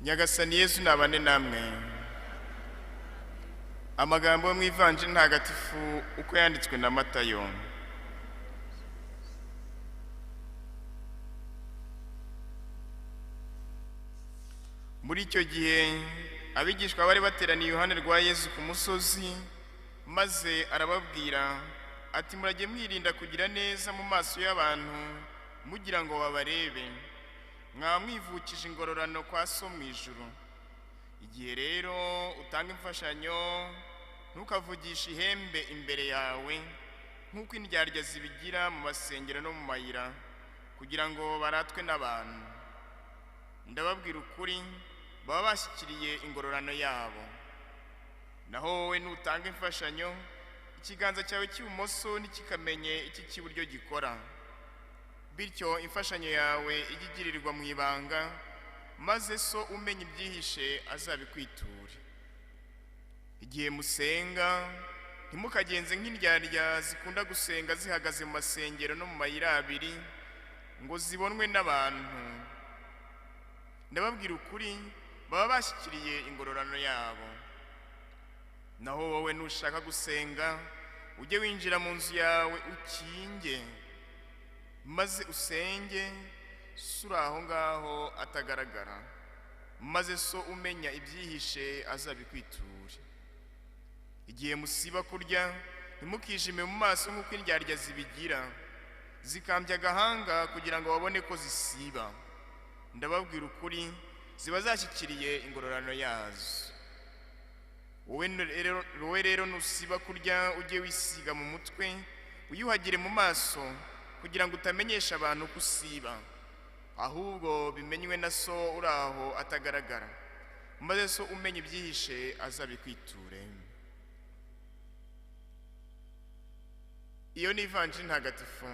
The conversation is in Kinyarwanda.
Nyagasani Yezu nabane namwe. Amagambo yo mu Ivanjiri ntagatifu uko yanditswe na Matayo. Muri icyo gihe abigishwa bari bateraniye iruhande rwa Yezu ku musozi, maze arababwira ati: murajye mwirinda kugira neza mu maso y'abantu mugira ngo babarebe, mwaba mwivukije ingororano kwa So mu ijuru. Igihe rero utanga imfashanyo, ntukavugishe ihembe imbere yawe nk'uko indyarya zibigira mu masengero no mu mayira, kugira ngo baratwe n'abantu. Ndababwira ukuri, baba bashyikiriye ingororano yabo. Naho wowe nutanga imfashanyo, ikiganza cyawe cy'ibumoso ntikikamenye iki cy'iburyo gikora, bityo imfashanyo yawe ijye igirirwa mu ibanga, maze So umenya ibyihishe azabikwiture. Igihe musenga, ntimukagenze nk'indyarya zikunda gusenga zihagaze mu masengero no mu mayira abiri, ngo zibonwe n'abantu. Ndababwira ukuri, baba bashyikiriye ingororano yabo. Naho wowe nushaka gusenga, ujye winjira mu nzu yawe ukinge, maze usenge So uri aho ngaho atagaragara, maze So umenya ibyihishe azabikwiture. Igihe musiba kurya, ntimukijime mu maso nk'uko indyarya zibigira, zikambya agahanga kugira ngo babone ko zisiba. Ndababwira ukuri, ziba zashyikiriye ingororano yazo. Wowe rero nusiba kurya, ujye wisiga mu mutwe, wiyuhagire mu maso, kugira ngo utamenyesha abantu ko usiba, ahubwo bimenywe na So uri aho atagaragara, maze So umenya ibyihishe azabikwiture. Iyo ni Ivanjiri ntagatifu.